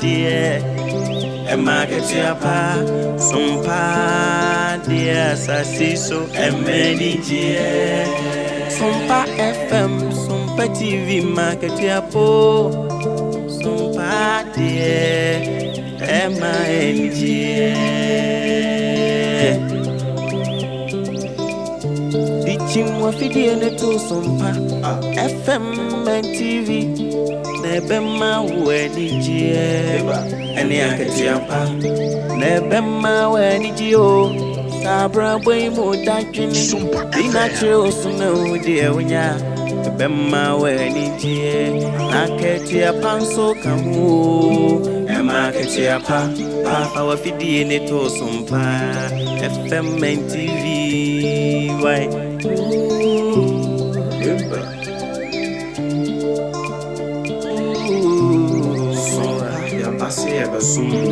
deɛ ɛma akatua pa sompa deɛ asase so ɛma anigyeɛ sompa fm sompa tv ma akatua po sompa deɛ ɛma anigyeɛ Dichim wafidie ne to sompa fm and tv na ɛbɛma wo anigyeɛ ɛne akatua pa na ɛbɛma wo anigye o saa abrabɔ yi mu dadwene bi na kyerɛ wo so na wo deɛ wonya ɛbɛma wo anigyeɛ na akatua pa nso ka ho o ɛma akatua pa pa fa wafidie ne to sompa fm and tv why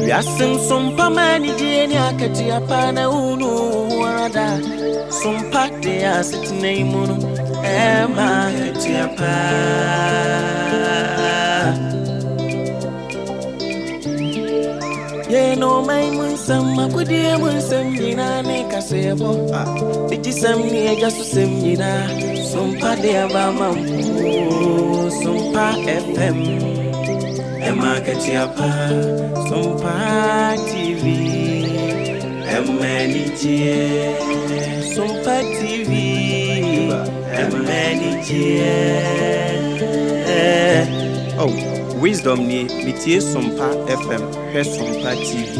Wiase nsompa ma anigye ne akatua pa na wonu wo ara da sompa de asetena yi mu no ɛma akatua pa Yɛn ɔman mu nsɛm akodie mu nsɛm nyinaa ne kaseɛbɔ bigyesɛm ne agya so sɛm nyinaa sompa de aba ma mpo sompa fm ɛma akatua pa sompa tv ɛma anigyeɛ sompa tv ɛma anigyeɛ Oh, wisdom nie metie sompa fm hwɛ sompa tv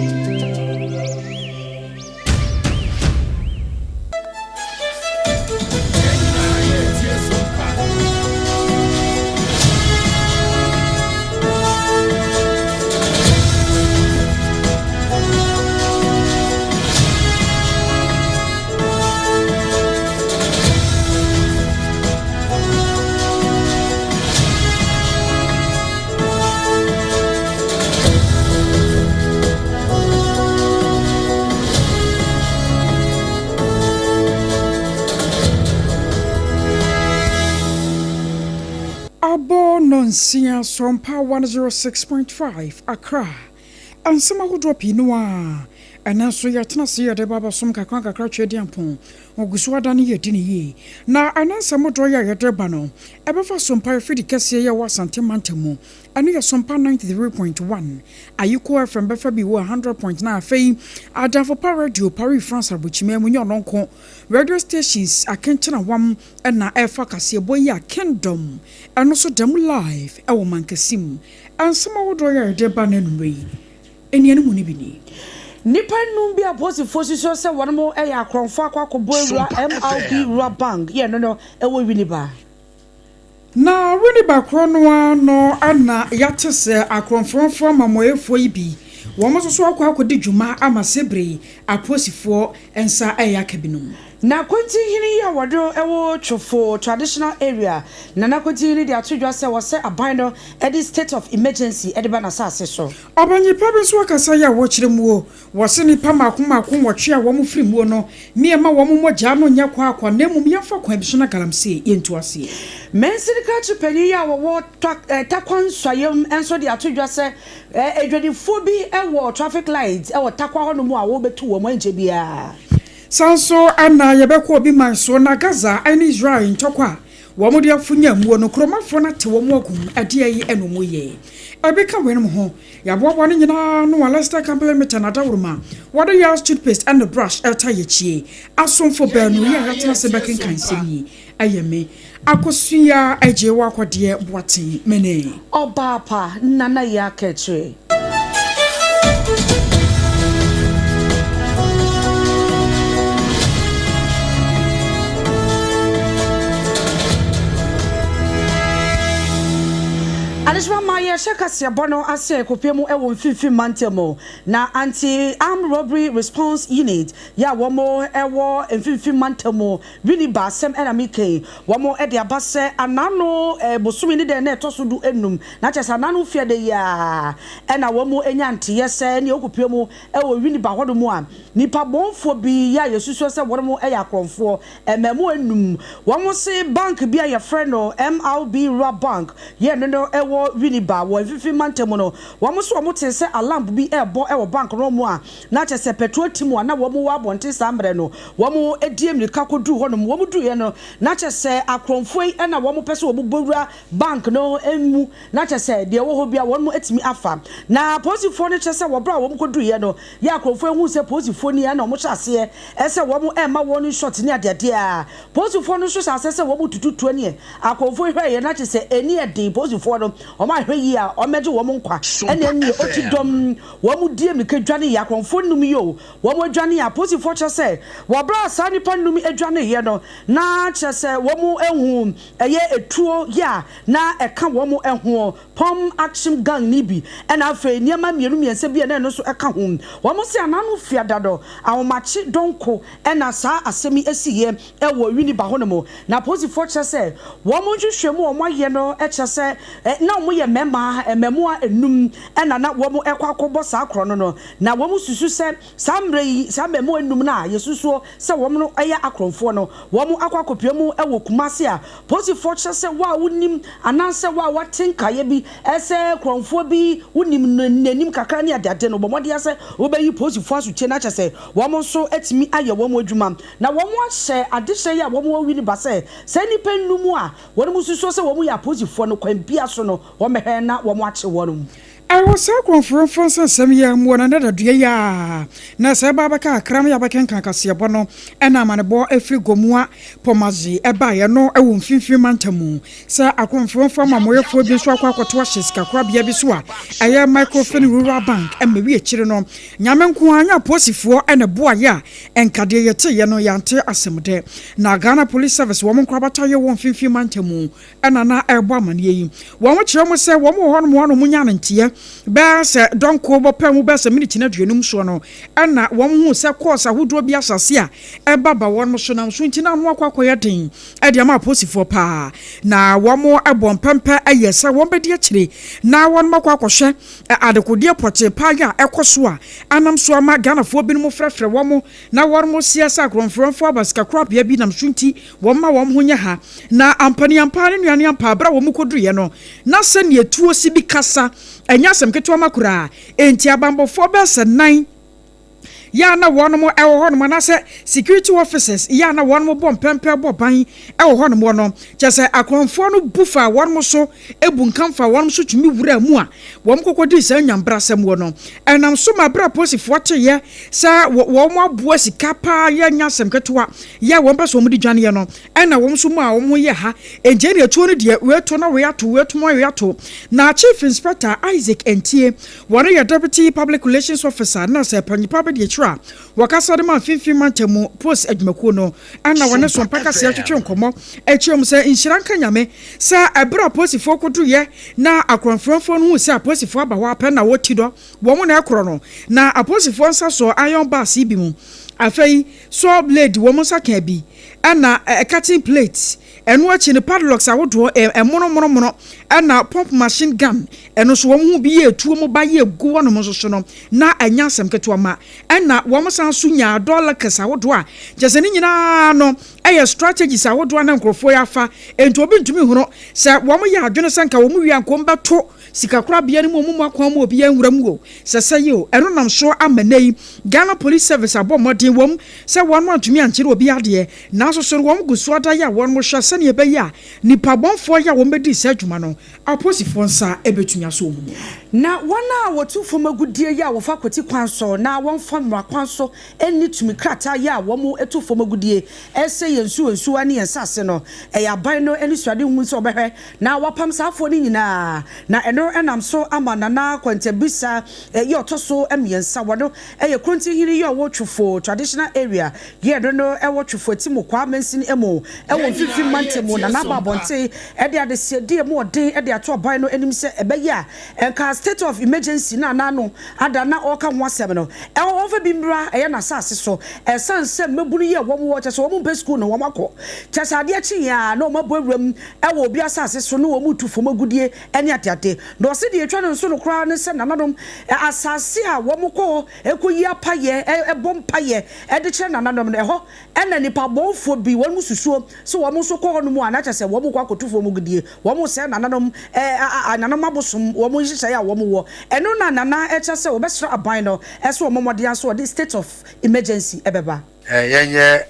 Abɔ nonsia Sompa 106.5 Accra. Nsɛm ahodoɔ pii no a ɛno nso yɛtena ase yɛde ba abɛsom kakra nkakra Tweaduampɔn ɔgu so ada no yɛdi no yie. Na ɛno nsɛm dodoɔ yi a yɛde ba no ɛbɛfa Sompa afidi kɛseɛ yi a ɛwɔ Asante mantam mu. Ɛno yɛ Sompa 93.1, Ayiko FM bɛfa bi wɔ 100.9 afei Adamfo Pa Radio, Paris France Abokyima mu nyɛ ɔno nko radio stations akenkyena wam na ɛrefa kaseɛbɔ yi a Kingdom ɛno nso da mu live ɛwɔ Mankasim. Nsɛm ahodoɔ yi a yɛde ba no anwummerɛ yi, nnuane mu no bi nie. Nnipa nnum bi a apolisifoɔ susua sɛ wɔn yɛ akorɔmfoɔ akɔ akɔbɔ awura MRB Rural Bank yɛ no no wɔ Winneba. Na Winneba korɔ no ara no na yɛate sɛ akorɔmfoɔmfoɔ amamɔyɛfoɔ yi bi wɔn nso so akɔ akɔdi dwuma ama sɛbire apolisifoɔ nsa ɛyɛ aka binom. Na Kwantinhene yi a wɔde wɔ Twofo Traditional Area, Nana Kwantinhene de ato dwa sɛ wɔsɛ aban no de state of emergency de ba n'asase so. Ɔbanyipa bi nso akasa yi a wɔkyerɛ muo wɔse nnipa mmaako mmaako 8 a wɔn firi muo no mmiɛma wɔn mogya no nyɛ kɔ akɔ na mmom yɛmfa kwan bi so na galamsey yɛntu aseɛ. Mansini krakye panyin yi a wɔwɔ Tarkwa Nsuayem nso de ato dwa sɛ adwadifoɔ bi wɔ traffic light wɔ Tarkwa hɔnom a wɔrebɛtu wɔn ankyɛ biara. Saa nso na yɛbɛkɔ obi man so na Gaza ne Israel ntɔkwa a wɔn de afonya muo no kuromafoɔ no ate wɔn agum ɛdeɛ yi ɛna wɔn yɛ. Ɛbi ka weinom ho yɛaboaboa no nyinaa no a Leicester Company Limited na adaworoma wɔde Yas toothpaste ɛne brush ɛta yɛkyie asomfo baanu yi a yɛatena ase bɛkenkan nsɛm yi ɛyɛ me Akosua agye wɔ akɔdeɛ boaten mene. Ɔbaa pa Nana Yaa Kɛkyerɛ. Adesima ma yɛhyɛ kaseɛbɔ no ase kopie mu wɔ mfimfini mantam na anti-armed robbery response unit yɛ a wɔn wɔ mfimfini mantam Winneba asɛm na meka yi wɔn de aba sɛ anano bosome ne dɛn na ɛtɔ so 15 na kyerɛ sɛ anano fiada yi a ɛna wɔn anya nteyɛ sɛ ne okopie mu wɔ Winneba hɔ nom a nipa bɔnfoɔ bi yɛ a yɛsusuo sɛ wɔn yɛ akorɔmfoɔ mmamu enum wɔn se bank bi a yɛfrɛ no MRB Rural Bank yɛ no no wɔ ɛwɔ Winneba wɔ Mfimfini Mantam mu no, wɔn nso wɔn tee sɛ alarm bi rebɔ wɔ bank no mu a na kyerɛ sɛ petrol team a na wɔn wɔ abɔnten saa mmerɛ no, wɔn di mmirika kɔduruu hɔnom. Wɔn duruiɛ no, na kyerɛ sɛ akorɔmfoɔ yi na wɔn pɛ sɛ wɔn bɔ wura bank no mu, na kyerɛ sɛ deɛ ɛwɔ hɔ biara wɔn atumi afa. Na apolisifoɔ no kyerɛ sɛ wɔ berɛ a wɔn kɔduruiɛ no, yɛ akorɔmfoɔ yi huu sɛ apolisifoɔ ni ɛna wɔn hyɛ aseɛ sɛ wɔn rema wɔn shot ne adeadeɛ a, apolisifoɔ no nso hyɛ aseɛ sɛ wɔn retutu tuo ne akorɔmfoɔ yi hwɛeɛ na kyerɛ sɛ ɛni ɛden apolisifoɔ no wɔn anhwɛ yie a wɔn bɛgye wɔn nkwa ɛne ɛneɛ ɔti dɔm wɔn die mmirika dwaneeɛ akorɔmfoɔ nnum yi o wɔn adwane a apolisifoɔ kyerɛ sɛ wɔ berɛ a saa nnipa nnum yi dwaneeɛ no na kyerɛ sɛ wɔn ahu ɛyɛ etuo yɛ a na ɛka wɔn ho Pɔm Akyem Gang no bi ɛna afei nneɛma mmienu mmiɛnsa bi a na ɛno nso ɛka ho. Wɔn se anaa no fiada no ahomakye dɔnko ɛna saa asɛm yi esiiɛ ɛwɔ Winneba hɔ nom. Na apolisifoɔ kyerɛ sɛ wɔn nhwehwɛmu a wɔn ayɛ no kyerɛ sɛ na wɔn yɛ mmarima mmaamua nnum ɛna na wɔn ɛkɔ akɔbɔ saa korɔno no. Na wɔn susu sɛ saa mmerɛ yi saa mmaamua nnum no a yɛsusuo sɛ wɔn no yɛ akorɔmfoɔ no wɔn akɔ akɔpue mu wɔ Kumasi a Posifoɔ kyerɛ sɛ wo a wonim anaasɛ wo a woate nkaeɛ bi sɛ korɔmfoɔ bi wonim no n'anim kakra ne adeade no, bɔ mmɔden ara sɛ wobɛyi posifoɔ asotie na kyerɛ sɛ wɔn nso atumi ayɛ wɔn adwuma. Na wɔn ahyɛ adehyɛ yi a wɔn wɔ Winneba sɛ saa nnipa nnum a wɔn susuo sɛ wɔn yɛ aposifoɔ no kwan biara so no wɔmmɛhwɛ na wɔn akye wɔn. Ɛwɔ saa korɔmforɔmforɔ nsɛnsɛm yi ara mu wɔ nnɛ dadua yi ara na sɛ ɛba abɛka kakra ma yɛabɛkenkan kaseɛbɔ no ɛna amanebɔ ɛfiri Gomoa Pomadze ɛbaeɛ no wɔ mfimfini mantam mu sɛ akorɔmforɔmfoɔ amammoyɛfoɔ bi nso akɔ akɔto ahyɛ sikakorabea bi so a ɛyɛ Microfin Rural Bank ɛma wi akyire no Nyame nko ara nyɛ apolisifoɔ ɛna ɛboaeɛ a ɛnka deɛ yɛteeɛ no yɛante asɛm dɛ na Ghana Police Service wɔn nkorabata yɛ wɔ mfimfini mantam mu na na ɛrebɔ amanneɛ yi. Wɔkyerɛ mu sɛ wɔn wɔ hɔnom a na wɔnya no nteɛ bɛyɛ sɛ dɔnko bɔpɛ mu bɛyɛ sɛ miniti no aduonum soɔ no na wɔhuu sɛ kɔɔs ahodoɔ bi ahyɛ ase a ɛba ba wɔn so nam so nti na ano akɔ akɔyɛ den de ama apolisifoɔ paa na wɔbɔ mpɛmpɛ yɛ sɛ wɔbɛdi akyire na wɔn akɔ akɔhwɛ adekodeɛ pɔtee paa a ɛkɔ so a anam so ama Ghanafoɔ binom frɛfrɛ wɔn na wɔn seɛ sɛ akorɔmforɔmfoɔ aba sikakorabea bi nam so nti Wɔmma wɔn ho nyɛ ha. Na ampaneampa ne nuaneampa, berɛ a wɔkɔduruiɛ no, na sɛdeɛ tuo si bi kasa, ɛnyɛ asɛm ketewa ma koraa. Enti abanbɔfoɔ bɛyɛ sɛ nnan yɛ a na wɔnom wɔ hɔnom, anaasɛ security officers yɛ a na wɔnom bɔ mpɛmpɛ bɔ ban wɔ hɔnom wɔ no, kyerɛ sɛ akorɔmfoɔ no bu faa wɔnom so, bunkam faa wɔnom so tumi wuraa mu a wɔn kɔkɔdii saa nyambrasɛm wɔ no. Ɛnam so ma berɛ a apolisifoɔ teeɛ sɛ wɔn aboa sika paa yɛ nyɛ asɛm ketewa, yɛ a wɔpɛ sɛ wɔde dwaneɛ no, ɛna wɔn nso maa wɔn ho yɛ ha. Enti ɛnneɛ tuo no deɛ, wei to na wei ato, wei to na wei ato. Na Chief Inspector Isaac Antie, wɔno yɛ Deputy Public Relations Officer na sɛ panyin pa abɛdi akyire a wɔkasa de ma Mfimfini Mantam mu Post adwumakuo no, ɛna wɔne Sompa Kaseɛ twetwe nkɔmmɔ kyerɛ mu sɛ nhyira nka Nyame sɛ ɛberɛ a apolisifoɔ kɔduruiɛ na akorɔmfoɔmfoɔ no huu sɛ apolisifoɔ aba hɔ ara pɛ na wɔti dɔ wɔn na ɛkorɔ no na apolisifoɔ nsa sɔɔ iron bars yi bi mu. Afei Saw blade wɔn nsa kaa bi, ɛna cutting plate, ɛno akyi no padlocks ahodoɔ, ɛmono mono mono, ɛna pump machine gun, ɛno nso wɔn ho bi yɛ etuo mo ba yɛ gu wɔnom nso so no, na ɛnyɛ asɛm ketewa ma, ɛna wɔn san so nyaa door lockers ahodoɔ a, kyerɛ sɛ ne nyinaa no ɛyɛ strategies ahodoɔ a na nkorɔfoɔ yi afa, enti obi ntumi nhunu sɛ wɔn yɛ adwene sɛ nka wɔn wie a nka wɔn bɛto sikakorabea no mu wɔn mu akwan mu obiara nwura mu o, sɛ sɛ yi o, ɛno nam so ama nnɛ yi Ghana Police Service abɔ mmɔden wom sɛ wɔn antumi ankyere obiara deɛ, nanso so no wɔn gu so ada yɛ a wɔn hwɛ sɛdeɛ ɛbɛyɛ a nnipa bɔnfoɔ yi a wɔn bɛdii saa adwuma no apolisifoɔ nsa bɛtumi asɔ wɔn mu. Na wɔn a wɔtu fam agudeɛ yi a wɔfa kwati kwan so na wɔmfa mmara kwan so nni tumi krataa yi a wɔtu fam agudeɛ sɛ yɛn nsuo nsuwa ne yɛn nsase no, ɛyɛ aban no anisoadehu sɛ wɔbɛhwɛ na wɔapam saa afoɔ no nyinaa, na ɛno nam so ama Nana Kwantabisa yi a ɔtɔ so mmiɛnsa, wɔno yɛ Krontinhene yi a ɔwɔ Twufo Traditional Area yi a ɛno no wɔ Twufo Atimukwaa mansini mu wɔ Mfimfini Mantam mu, Nana aba abɔnten de adesrɛdeɛ mu ɔden de ato aban no anim sɛ ɛbɛyɛ a nka state of emergency no a n'ano ada na ɔreka ho asɛm no, ɔmfa bi mmra ɛyɛ n'asase so. Ɛsiane sɛ mmabunu yi a wɔn wɔ, kyerɛ sɛ wɔn mpɛ sukuu no wɔn akɔ, kyerɛ sɛ adeɛ kye yɛn a na wɔn abɔ awuram wɔ obi asase so na wɔn retu fam agudeɛ ne adeade. Na ɔse deɛ ɛtwa no nso no koraa ne sɛ nananom asase a wɔn kɔ hɔ kɔyi apayɛ, bɔ mpayɛ de kyerɛ nananom no, ɛhɔ na nnipa bɔnfoɔ bi wɔn susuo sɛ wɔn nso kɔ hɔ nom a na kyerɛ sɛ wɔn rekɔ akɔtu fam agudeɛ, wɔn resɛe nananom, nananom abosom, wɔn nhyehyɛeɛ a wɔn wɔ. Ɛno na Nana kyerɛ sɛ wɔbɛsrɛ aban no sɛ wɔmmɔ mmɔden ara sɛ wɔde state of emergency bɛba. Yɛnyɛ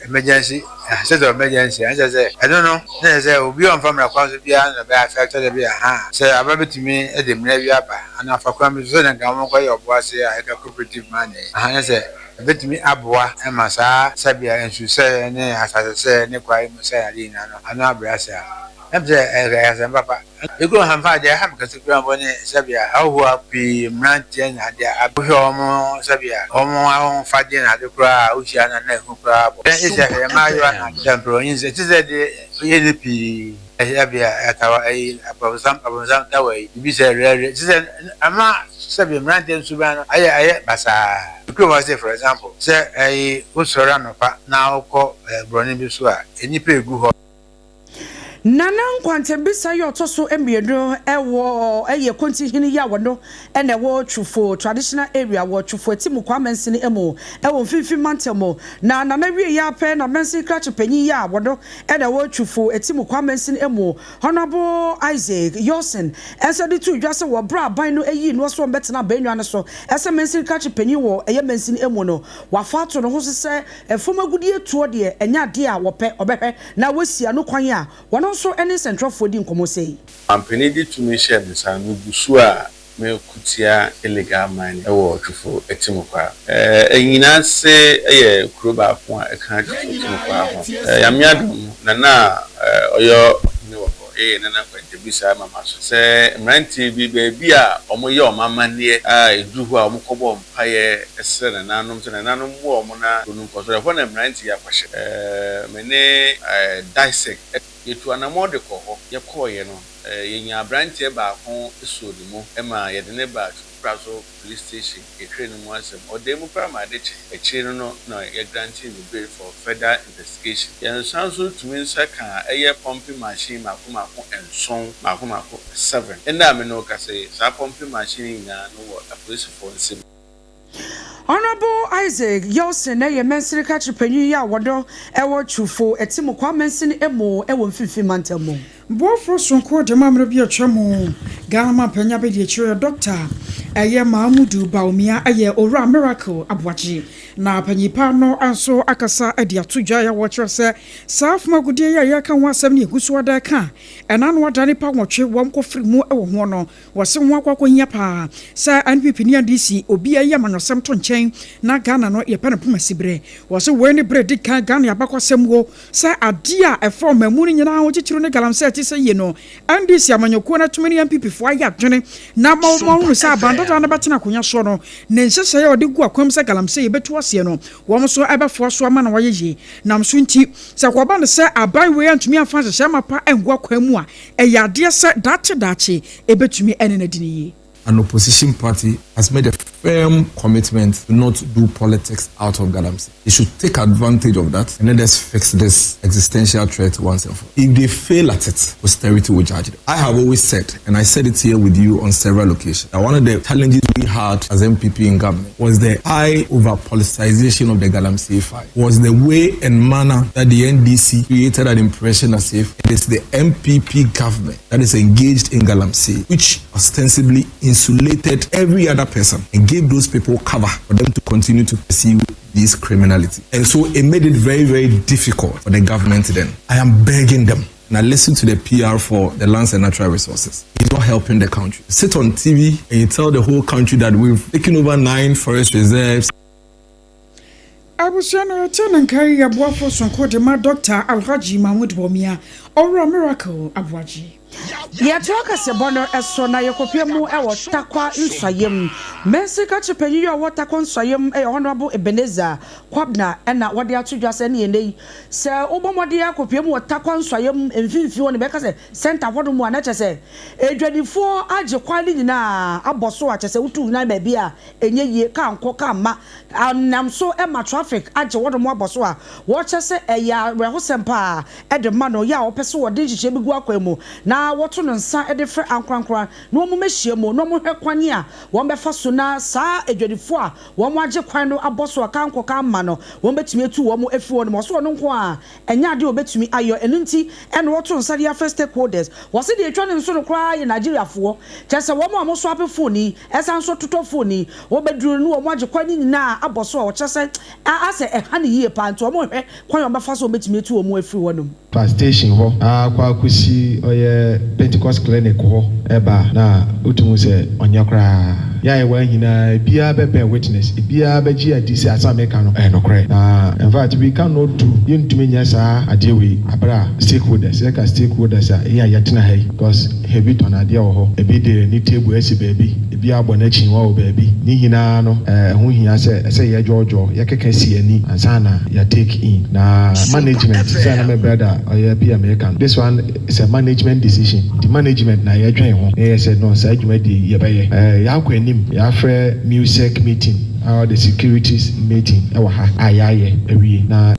emergency, state of emergency, ɛnkyɛ sɛ ɛno no na ɛsɛ sɛ obi a ɔmfa mmara kwan so biara na ɛbɛyɛ affected bi a, sɛ aba bɛtumi de mmara bi aba anaa afa kwan bi so sɛdeɛ nka wɔkɔyɛ ɔboase a ɛka cooperative money, ne sɛ ɛbɛtumi aboa ma saa sɛbea nsusɛeɛ ne asasesɛeɛ ne kwaeɛ mu sɛeɛ adeɛ nyinaa no ano abrɛ ase a, ɛm sɛ ɛyɛ asɛm papa. Ekurom ha mfa deɛ ɛha me kɛse koraa mpo ne sɛbea ahɔhoɔ pii, mmeranteɛ ne adeɛ a wohwɛ wɔn sɛbea wɔn ahofadeɛ ne ade koraa a wohyia no a na ehu koraa bɔ. Yɛn Asia hwɛ mmaayewa na ade sɛ mprɛ nyinsɛn te sɛ deɛ yɛnni pii sɛbea atawa ayi abɔnsam abɔnsam tawa yi biribi sɛ rɛrɛ te sɛ ama sɛbea mmeranteɛ nsuban no ayɛ ayɛ basaa. Ekurom ha sei for example sɛ ɛyi wosɔre anɔpa na wokɔ borɔno bi so a nnipa egu hɔ. Nana Nkwantɛmbisa yi a ɔtɔ so mmienu wɔ yɛ Kontihene yi a ɔno na ɛwɔ Twufo Traditional Area wɔ Twufo Atimukwa mansini mu wɔ Mfimfini Mantam mu. Na Nana wieɛ ara pɛ na Mansin Krakye Panyin yi a ɔno na ɛwɔ Twufo Atimukwa mansini mu, Honourable Isaac Yorson nso de too dwa sɛ wɔ berɛ a aban no yii noɔ sɛ ɔmmɛtena abannwa no so sɛ Mansin Krakye Panyin wɔ ɛyɛ mansini mu no, wafa ato ne ho so sɛ fam agudeɛ tuo deɛ ɛnyɛ adeɛ a wɔpɛ, ɔbɛhwɛ na wɔasi ano kwan a wɔn nso ne nsɛntwerɛfoɔ di nkɔmmɔ sei. Mampanin de tumi hyɛɛ me nsa no, megu so a mereko tia illegal mining wɔ Twifo Atimukwa. Anyinase yɛ kuro baako a ɛka Twifo Atimukwa ho. Nyame adom, Nana a ɔyɛ ɔhene wɔ hɔ yɛ Nana Kwantabisa mama so sɛ mmeranteɛ bi baabi a wɔyɛ wɔn amanneɛ a ɛduru hɔ a wɔkɔbɔ mpaeɛ srɛ nananom sɛ nananom mmoa wɔn na kuro no nkɔ so. Ɛhɔ na mmeranteɛ yi akɔhyɛ. Me ne Dysek yɛtuu anammɔn de kɔɔ hɔ. Yɛkɔeɛ no, yɛnyaa aberanteɛ baako soo ne mu ma yɛde no baa Twifo-Praso Police Station. Yɛtwerɛɛ ne mu asɛm. Ɔdaa mu koraa ma ade kyee. Akyire no no na yɛgrantee no bail for further investigation. Yɛnsan nso tumi nsa kaa ɛyɛ pumping machine mmaako mmaako nson, mmaako mmaako seven. Ɛnnɛ a me ne wo kasa yi, saa pumping machine yi nyinaa no wɔ apolisifoɔ nsam. Honourable Isaac Yelson yɛ mansini krakyere panyin yi a wɔdɔ wɔ Twufo Atimukwa mansini mu wɔ Mfimfini Mantam mu. Boafoɔ soronko de ma mmerɛ bi a atwa mu Ghana manpanyin abadiakyire Dɔkta ɛyɛ Mahamudu Bawumia ɛyɛ Owura Miracle Aboagye na panyin pa no nso akasa de ato dwa a wɔkyerɛ sɛ saa fam agodie yi a yɛreka ho asɛm ne yɛgu so ada ɛka ɛna ano ada nnipa nwɔtwe wɔn kɔfiri mu wɔ ho no. Wɔse ho akɔ akɔhia paa sɛ NPP ne NDC obiara yi amanyɔsɛm to nkyɛn na Ghana no yɛpɛ no poma siberɛ. Wɔse wei ne berɛ ɛdi kan Ghana abakɔsɛm mu sɛ adeɛ a ɛfa ɔmanmu no nyinaa ho titiriw ne galamsey a ɛte sɛ yie no NDC amanyɔkuo no atumi ne NPP foɔ ayɛ adwene na ama wɔn ahunu sɛ aban dada no bɛtena akonwa soɔ no ne nhyehyɛeɛ a ɔde gu akwan mu sɛ galamsey yɛbɛtu aseɛ no wɔn nso bɛfoa so ama no ayɛ yie. Nam so nti sɛ kɔba no sɛ aban wei antumi amfa nhyehyɛe mapa angu akwan mu a ɛyɛ adeɛ sɛ daakye daakye ɛbɛtumi ɛne no adi no yie. An opposition party has made a firm commitment to not do politics out of galamsey. They should take advantage of that and let us fix this existential threat once and for all. If they fail at it, posterity will judge them. I have always said, and I said it here with you on several occasions, that one of the challenges we had as NPP in government was the high over-politicization of the galamsey fight, was the way and manner that the NDC created an impression as if it is the NPP government that is engaged in galamsey, which ostensibly insulated every other person and gave those people cover for them to continue to pursue this criminality. And so it made it very, very difficult for the government then. I am begging them. And I listen to the PR for the Lands and Natural Resources. He's not helping the country. Sit on TV and you tell the whole country that we've taken over 9 forest reserves. Abusua no yɛte ne nka yi yɛ boafo sonko de ma Dɔkta Alhaji Mahmood Bawumia, Owura Miracle Aboagye. Yɛtoa kaseɛbɔ no so na yɛkɔpue mu wɔ Tarkwa Nsuaeɛm. Mansin Kakye panyin yi a ɔwɔ Tarkwa Nsuaeɛm yɛ Honourable Ebenezer Kwabena na wɔde ato dwa sɛ ɛne ɛnnɛ yi sɛ wobɔ mmɔden akɔpue mu wɔ Tarkwa Nsuaeɛm mfimfini hɔ no bɛka sɛ centre hɔnom a na kyerɛ sɛ adwadifoɔ agye kwan no nyinaa abɔ so a kyerɛ sɛ wotu nan baabi a ɛnyɛ yie, kaa nkɔ kaa mma, Ɛnam so ma traffic agye wɔnom abɔ so a wɔkyerɛ sɛ ɛyɛ awerɛhosɛm paa de ma no yɛ a wɔpɛ sɛ wɔde nhyehyɛe bi gu akwan mu na. Na wɔto no nsa de frɛ ankorankora na wɔn mmɛhyia mu na wɔn hwɛ kwan a wɔn bɛfa so na saa adwadifoɔ a wɔn agye kwan no abɔ so a kankɔ amma no wɔn bɛtumi atu wɔn afiri hɔ nom. Ɔse ɔno nko ara ɛnyɛ adeɛ a ɔbɛtumi ayɔ, ɛno nti ɛna wɔto nsa de afrɛ stakeholders. Wɔse deɛ ɛtwa ne nso no koraa yɛ Nigeriafoɔ, kyerɛ sɛ wɔn a wɔn swape phone yi ɛsan nso totɔ phone yi, wɔbɛduru no na wɔn agye kwan no nyinaa abɔ so a ɔkyerɛ sɛ asɛ ɛha no yie paa nti wɔn rehwɛ kwan a wɔn bɛfa so a wɔn bɛtumi atu wɔn afiri hɔ nom. Fa station hɔ ara kɔ akɔsi ɔyɛ Pentecost clinic hɔ ba a, na wotum hu sɛ ɔnnyɛ koraa. Yɛ a yɛwɔ ha nyinaa, biara bɛ bear witness, biara bɛgye adi sɛ asɛm a meka no ɛyɛ nokorɛ. Na in fact we can not do, yɛntumi nyɛ saa adeɛ wei aberɛ a stakeholders, yɛka stakeholders a, yɛn a yɛtena ha yi, because ebi tɔn adeɛ wɔ hɔ, ebi de ne table asi baabi, Ebi abɔ n'akyinnwa wɔ baabi. Ne nyinaa no, ɛho hia sɛ ɛsɛ yɛdwɔɔdwɔɔ, yɛkeka si ani ansa na yɛ take in. Na management, sɛnea na me brother a ɔyɛ PM reka no, this one is a management decision. Nti management na yɛdwen ho na yɛyɛ sɛ no saa dwumadie yi yɛbɛyɛ. Yɛakɔ anim, yɛafrɛ MUSEC meeting, all the securities meeting wɔ ha a yɛayɛ awie. Na.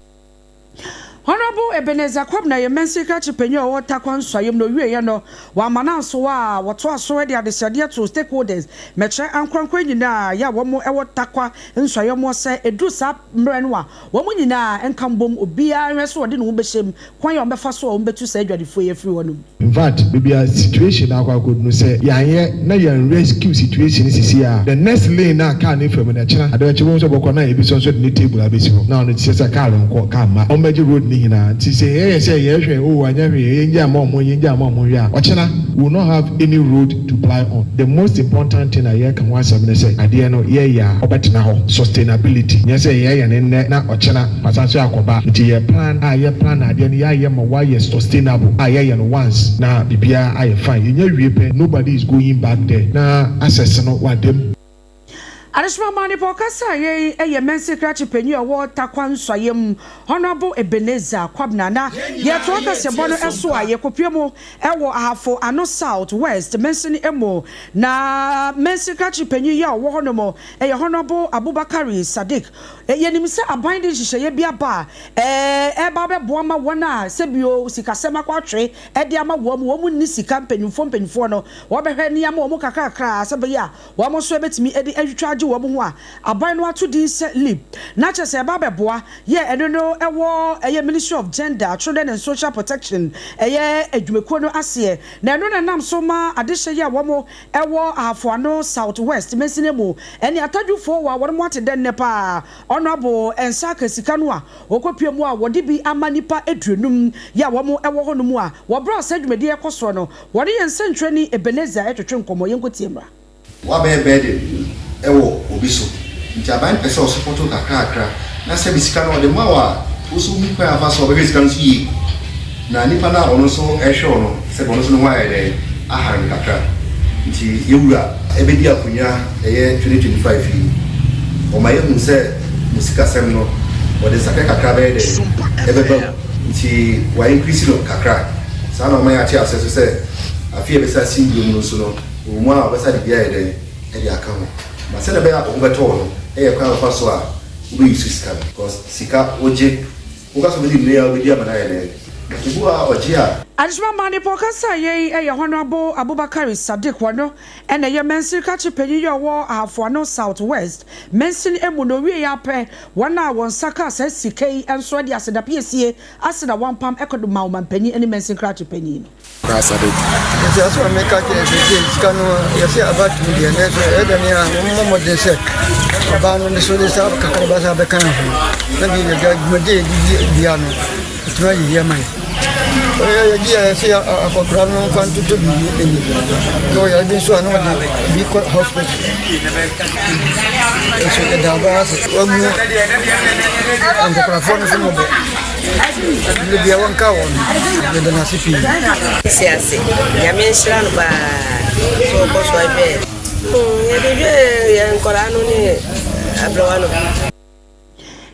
Honourable Ebenezer Kwabena yɛ Mansin Krakye Panyin a ɔwɔ Tarkwa Nsuaem na owieɛ no wamma no ansow a wɔtoa so de adesrɛdeɛ too stakeholders mɛkyerɛ ankorankoro nyinaa yɛ a wɔn wɔ Tarkwa Nsuaem hɔ sɛ ɛduru saa mmerɛ no a wɔn nyinaa nka mbom obiara nhwɛ sɛ ɔde ne ho bɛhyɛ mu kwan a wɔbɛfa so a wɔbɛtu saa adwadifoɔ yi afiri hɔ nom. In fact baabi a situation no akɔ akɔdu no sɛ yɛanyɛ na yɛn rescue situation no sisi a the next lane a car no fa mu no ɛkyena ade bɛkye wobɛhu sɛ ɔbɛkɔ na ebi nso de ne table abɛsi hɔ na ɔno kyerɛ sɛ car nkɔ car mma ɔmmɛgye road no nyinaa nti sɛ yɛyɛ sɛ yɛhwɛ oh anyɛ hwee yɛngyae mma ɔmo yɛngyae mma ɔmo nhwɛ a ɔkyena we will not have any road to ply on the most important thing a yɛreka ho asɛm ne sɛ adeɛ no yɛyɛ a ɔbɛtena hɔ sustainability nyɛ sɛ yɛyɛ no nnɛ na ɔkyena Wasan so akɔba nti yɛ plan a yɛ plan adeɛ no yɛayɛ ma wayɛ sustainable a yɛyɛ no once na biribiara ayɛ fine yɛnya wie pɛ nobody is going back there na access no wadam. Adesoa maa nipa ɔkasa yei yɛ Mansin Krakye Panyin a ɔwɔ Tarkwa Nsuaeɛ mu, Honourable Ebenezer Kwabena na yɛtoa kaseɛbɔ no so a yɛkɔpue mu wɔ Ahafo Ano South West Mansini mu na Mansin Krakye Panyin yi a ɔwɔ hɔ nom yɛ Honourable Abubakari Sadiq Yɛnim sɛ aban de nhyehyɛeɛ bi aba a ɛreba abɛboa ma wɔn a sɛbio sikasɛm akɔ atwe de ama wɔn, wɔn nni sika, mpanimfoɔ mpanimfoɔ no wɔbɛhwɛ ne ama wɔn kakrakra sɛ ɛbɛyɛ a wɔn nso bɛtumi de atwitwa agye wɔn ho a aban no ato din sɛ LEAP na kyerɛ sɛ ɛba abɛboa yɛ ɛno no ɛwɔ ɛyɛ Ministry of Gender, Children and Social Protection ɛyɛ adwumakuo no aseɛ na ɛno na ɛnam so ma adehyɛ yi a wɔn Ɛwɔ Ahafo Ano South West mansini mu ɛne Atadwofoɔ wɔ a wɔnom ate dɛ nnɛ paa Honourable nsa aka sika no a wɔkɔpue mu a wɔde bi ama nnipa aduonum yi a wɔn wɔ hɔ nom a wɔ berɛ a saa dwumadie yi rekɔ soɔ no wɔne yɛn nsɛntwerɛni Ebenezer retwetwe nkɔmmɔ. Yɛnkɔtie mmra. Wabɛyɛ burden wɔ obi so nti aban pɛ sɛ ɔsupɔto wo kakrakra na sɛbi sika no ɔde ma wo a wo nso wohu kwan a ɔfa so a ɔbɛhwɛ sika no so yie na nipa no a ɔno nso ɛhwɛ wo no sɛbi ɔno nso ne ho ayɛ dɛn ahare no kakra nti yɛwura ɛbɛdi akonwa ɛyɛ 2025 yi ɔma yɛhu sɛ mo sikasɛm no ɔde nsakra kakra bɛyɛ dɛn ɛbɛba mu nti wa increase no kakra saa na ɔma yɛate aseɛ nso sɛ afe a ɛbɛsa asim bio mu no nso no ɛwɔ mu a ɔbɛsa de bi ayɛ dɛn de aka ho. Na sɛdeɛ ɛbɛyɛ a wo ho bɛtɔ wo no yɛ kwan a wobɛfa so a wobɛ use sika no because sika wogye, woka sɛ wobɛdi nnɛ yi a wobɛdi ama no ayɛ dɛn? But ebi wɔ hɔ a ɔgye a. Adesoma maa nipa ɔkasa yei yɛ Honourable Abubakari Sadiq ɔno na ɛyɛ mansini kakye panyin yi a ɔwɔ Ahafo Ano South West mansini mu na ɔwieɛ ara pɛ wɔn a wɔn nsa kaa saa sika yi nso de aseda piesie ase na wɔampam kɔ de maa ɔmanpanyin ne mansin krakye panyin no. Kora Sadiq. Nti asɛm a meka kyerɛ sɛ sɛ sika no yɛsɛ aba tumi deɛ nanso ɛyɛ dɛn a wɔmmɔ mmɔden sɛ ɔbaa no ne so de saa kakra ba saa bɛka ne ho na bi yɛda dwumadi a yɛde bia no ɛtumi ayɛ yie ama yɛ ɔyɛ yɛgye yɛ sɛ akɔkora no mfa ntoto biribi ɛni na ɔyare bi nso a na ɔde bi kɔ hospital nso yɛda ɔbaa ase wamu nkɔkorafoɔ no so mmɔbɔ Mmerɛ biara wɔnka wɔn ho. Yɛda no ase pii. Te ase. Nyame nhyira no paa sɛ ɔkɔ so ahwɛ yɛn. Yɛde hwɛ yɛn nkwadaa no ne aberewa no.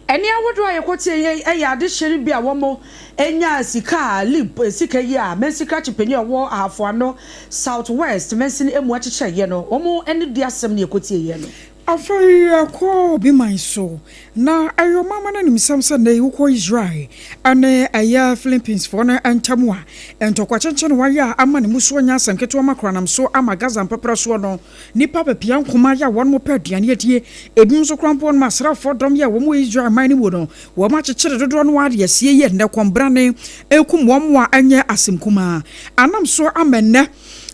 Ɛnne ahodoɔ a yɛkɔtie yi yɛ adehyeɛ no bi a wɔnyaa sika a LEAP sika yi a Mansin Krakye Panin a ɔwɔ Ahafo Ano South West mansini mu akyekyɛeɛ no, wɔn ani di asɛm na yɛkɔtieeɛ no. Afei yɛkɔ obi man so, na ɛyɛ ɔmamma no animsɛm sɛ nnɛ yi wokɔ Israel ne ɛyɛ Philippinesfoɔ no ntam a, ntɔkwa kyenkyen wɔayɛ a ama ne musuo nyɛ asɛm ketewa ma koranam so ama Gaza mpɛprɛ soɔ no nnipa bɛpia nkoma yɛ a wɔn pɛ aduane adie. Ebinom nso koraa mpo wɔnom asraafoɔ dɔm yɛ a wɔn wɔ Israel man no mu no wɔn akyekyere dodoɔ no ara de asie yɛ nnɛ kɔmbrane rekum wɔn a ɛnyɛ asɛm kumaa anam so ama nnɛ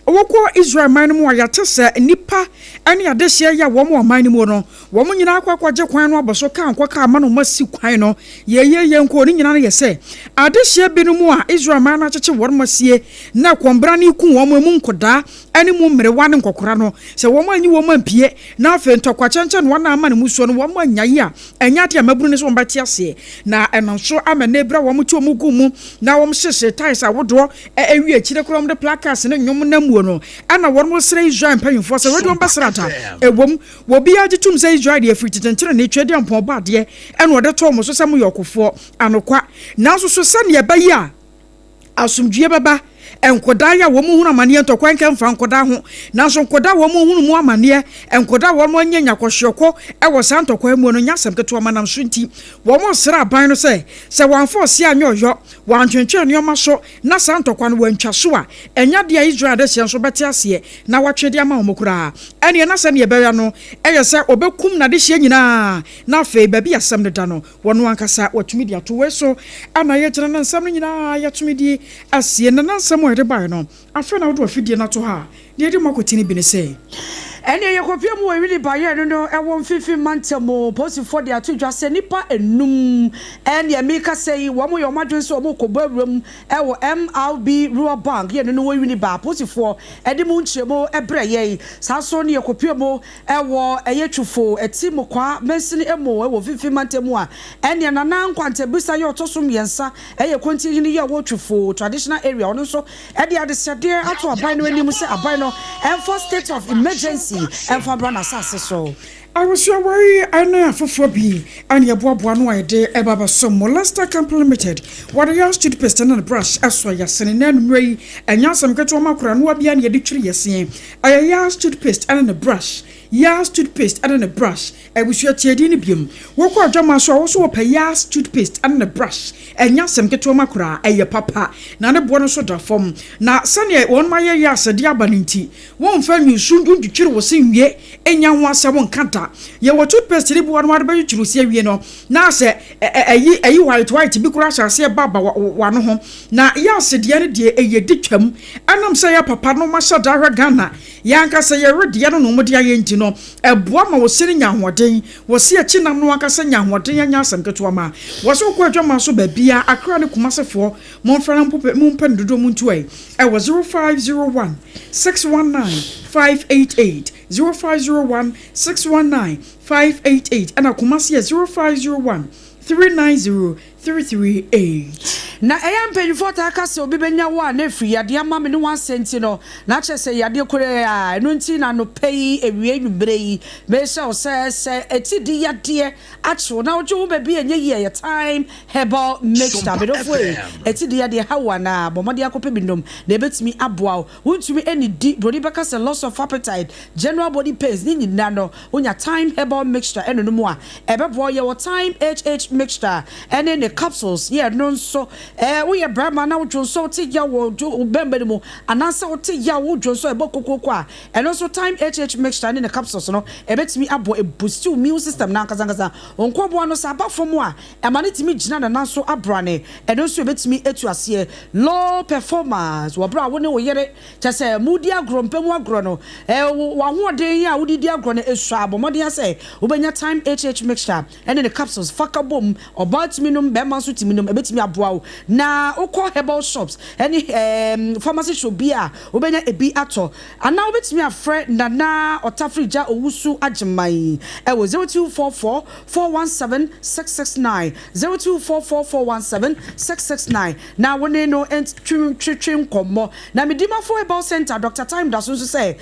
Wokɔ Israel man no mu a, yɛate sɛ nnipa ne adehyeɛ yɛ wɔn wɔ ɔman no mu no, wɔn nyinaa akɔ akɔgye kwan no abɔ so kaa nkɔ kaa ma no wɔasi kwan no. Yɛyɛ yɛn nko, ne nyinaa no yɛ sɛ adehyeɛ binom a Israel man no akyekye wɔn asie na kɔmbrane reku wɔn, emu nkodaa ne mu mmerewa ne nkɔkora no. Sɛ wɔn anyi wɔn ampue na afei ntɔkwa kyɛnkyɛn no wɔn a ama ne mu soɔ no wɔn anyae a, ɛnyɛ adeɛ a mmabunu no sɛ wɔbɛte aseɛ. Na ɛnam so ama nnɛ berɛ a wɔte wɔn gu mu na wɔhyehyɛ tiles ahodoɔ Ewie akyire koraa wɔde placards ne nnwom nam muo no, ɛna wɔn srɛ Israel mpanyinfoɔ sɛ wɔde wɔn bɛsra da. Ɛwom, obiara gye tom sɛ Israel deɛ firi tete ntenenee Tweaduampɔn bɔ adeɛ ɛna ɔde too mo so sɛ moyɛ ɔkofoɔ anokwa. Nanso so sɛdeɛ ɛbɛyɛ a asomdwoeɛ bɛba nkɔdaa yi a wɔn hunu amaneɛ ntɔkwa nka mfa nkɔdaa ho, nanso nkɔdaa a wɔn hunu mu amaneɛ, nkɔdaa a wɔn anya nya kɔhweɔkɔ wɔ saa ntɔkwa yi muo no nyɛ asɛm ketewa ma nam so nti wɔn srɛ aban no sɛ sɛ wɔamfa ɔseɛ anyɛ ɔyɔ Wɔantwentwɛn nneɛma so na saa ntɔkwa no wɔantwa so a, ɛnyɛ adeɛ a Israel adehyeɛ nso bɛte aseɛ na wɔatwe de ama wɔn koraa. Ɛnneɛ na sɛdeɛ ɛbɛyɛ no yɛ sɛ wɔbɛkum n'adehyeɛ nyinaa na afei baabi a asɛm no da no, wɔn ankasa wɔatumi de ato. Wei so na yɛgyina na nsɛm no nyinaa yɛatumi de asie. Na na nsɛm a yɛde baeɛ no, afei na wode w'afidie no ato ha a, Deɛ ɛdi mu akotene bi ne sɛ. Ɛnneɛ yɛkɔpue mu wɔ Winneba yɛɛ no no ɛwɔ mfimfini mantam mu. Polisifoɔ de ato dwa sɛ nnipa nnum ɛneɛ merekasa yi wɔn yɛ wɔn adwene sɛ wɔn rekɔbɔ awura mu ɛwɔ MRB Rural Bank yɛ no no wɔ Winneba. Apolisifoɔ ɛde mu nkyerɛmu ɛbrɛ yɛn. Saa nso ne yɛkɔpue mu ɛwɔ ɛyɛ Twufo Atimukwaa mansini ɛmu ɛwɔ mfimfini mantam mu a ɛneɛ Nana Nkwantabisa yɛ ɔtɔ so mmiɛnsa ɛyɛ Kontinhene yɛ ɔwɔ Twufo Traditional Area ɔno nso de adesrɛdeɛ ato aban no anim sɛ aban no mfa state of emergency mfa mmra n'asase so. Abusua wei ne afoforɔ bi na yɛboaboa ano a yɛde ba abɛsom mo. Lester Camp Limited, wɔde yɛn toothpaste ne ne brush sɔ yɛn asene. Nnɛ anwummerɛ yi, ɛnyɛ asɛm ketewa ma koranoa biara na yɛde twiri yɛn se. Ɛyɛ Yas toothpaste ne ne brush. Yas toothpaste ne ne brush. Abusua tie din no biom. Wokɔ adwaman so a wo so wɔpɛ Yas toothpaste ne ne brush. Ɛnyɛ asɛm ketewa ma koraa, ɛyɛ papa na ne boɔ no nso da fam. Na sɛdeɛ wɔnom ayɛ Yas de aba no nti, womfa nsu ntwitwiri wo se nwie nnya ho asɛm nka da. Yɛwɔ toothpaste no bi wɔ hɔ no wode bɛtwitwiri wo se awie no na sɛ ɛyi ɛyi white white bi koraa ahyɛ aseɛ ba ba w'ano ho. Na Yas deɛ no deɛ ɛyɛ di twam. Ɛnam sɛ ɛyɛ papa na wɔahyɛ da ahwɛ Ghana yɛn ankasa yɛn wedeɛ no na wɔde ayɛ nti no, ɛboa ma wo se no nya ahoɔden. Wɔ se akyi nam no ankasa nya ahoɔden ɛnyɛ asɛm ketewa ma wɔ se wokɔ adwaman so baabiaa Accra ne Kumase foɔ monfrɛ na mompɛ no dodoɔ montu ɛ ɛwɔ 0501 619 588 0501 619 588 ɛna Kumase yɛ 0501 390 338. Na ɛyɛ a mpanyimfoɔ taa ka sɛ obi bɛnya wo a na ɛfiri yadeɛ ama me ne wo asɛ nti no, na kyerɛ sɛ yadeɛ koraa a, ɛno nti na anɔpa yi, awia anwummerɛ yi, mehyɛ wo sɛ, sɛ atidi yadeɛ akye wo na wogye wo ho baabi a ɛnyɛ yie a, ɛyɛ Thyme Herbal Mixture. Medɔfoɔ ei, atidi yadeɛ ha wo anaa? Bɔ mmɔden akɔpɛ bi nom na ɛbɛtumi aboa wo. Wontumi nnidi, broni bɛka sɛ loss of appetite, general body pains, ne nyinaa no, wonya Thyme Herbal Mixture ɛno nom a, ɛbɛboa wo. Yɛwɔ Thyme HH Mixture ɛne ne capsules, yɛ ɛno nso. Ɛɛ woyɛ barima na wo dwonsɔ wote yaw wɔ wo bɛmba no mu anaasɛ wote yaw wo dwonsɔ ɛbɔ kokooko a, ɛno nso Thyme HH Mixture ne ne capsules no ɛbɛtumi aboa, ɛboosti wo immune system no ankasa ankasa. Wo nkwaboa no sɛ aba fam a, ɛma no tumi gyina ne nan so abrane, ɛno nso ɛbɛtumi atu aseɛ. Low performance, wɔ berɛ a wo ne wo yere, kyerɛ sɛ moredi agorɔ, mpa mu agorɔ no, w'ahoɔden a wode di agorɔ no sua a, bɔ mmɔden ara sɛ wobɛnya Thyme HH mixture ne ne capsules fa ka bom. Ɔbaa tumi nom, barima nso tumi nom, ɛbɛtumi aboa wo. Na wokɔ herbal shops ne pharmacy shop bi a, wobɛnya ebi atɔ. Anaa wobɛtumi afrɛ Nana Ɔtafrigya Owusu Agyeman wɔ 0244 417 669, 0244 417 669, na wo ne no ntwetwe nkɔmmɔ. Na Medimafo Herbal Centre, Dɔkta Time da so nso sɛ,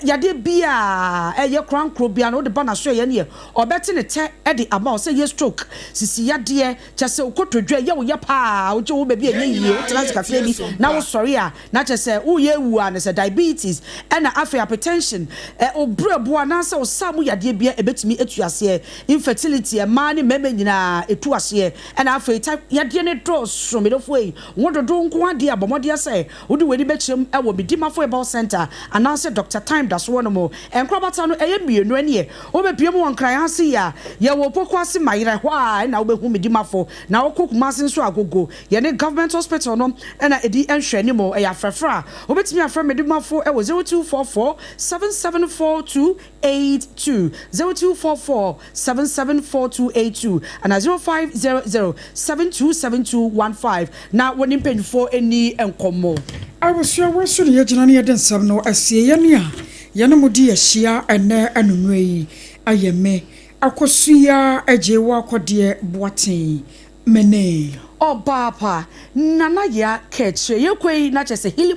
yadeɛ biara a ɛyɛ korankoro biara no, wode ba n'asoɛeɛ neɛ ɔbɛte ne tɛ de ama wo, sɛ ɛyɛ stroke, sisi yadeɛ, kyerɛ sɛ wo kotodwe ɛyɛ wo ya paa, wogye wo baabi a ɛnyɛ yie, wotena ase kakra bi na wosɔre a na kyerɛ sɛ woyɛ awu a ne sɛ diabetes ɛna afei hypertension, wo berɛboɔ anaasɛ wo saa mu yadeɛ bia ɛbɛtumi atu aseɛ, infertility, mmaa ne mmarima nyinaa ɛtu aseɛ, ɛna afei type yadeɛ ne dɔɔso. Medɔfoɔ yi, wo dodo nko adeɛ a bɔ mmɔden sɛ wode w'ani bɛkyerɛ mu ɛwɔ Medimafo Herbal Center anaasɛ Dr Time da so wɔ no mu. Nkorabata no ɛyɛ mmienu, ɛneɛ wobɛpie mu wɔ Nkran ase yi a yɛwɔ Poko ase ma yerɛ hɔ a ɛna wobɛhu Medimafo, na wokɔ Kumase nso Agogo yɛne Government Hospital no ɛna ɛdi nhwɛ anim. Ɛyɛ afrɛfrɛ a wobɛtumi afrɛ Medimafo ɛwɔ 0244 7742 82, 0244 774282 ana 0500 727215 na wɔne mpanyinfoɔ ani nkɔmmɔ. Abusua, wɔ so ne yɛgyina ne yɛde nsɛm no asie. Yɛne a yɛne mo di ahyia ɛnɛ anummerɛ yi ayɛ me Akosua Agye wɔ Akɔdeɛ Boaten mene Ɔbaa pa Nana Yɛ Kɛkyerɛ yɛkɔ yi na kyerɛ sɛ healing.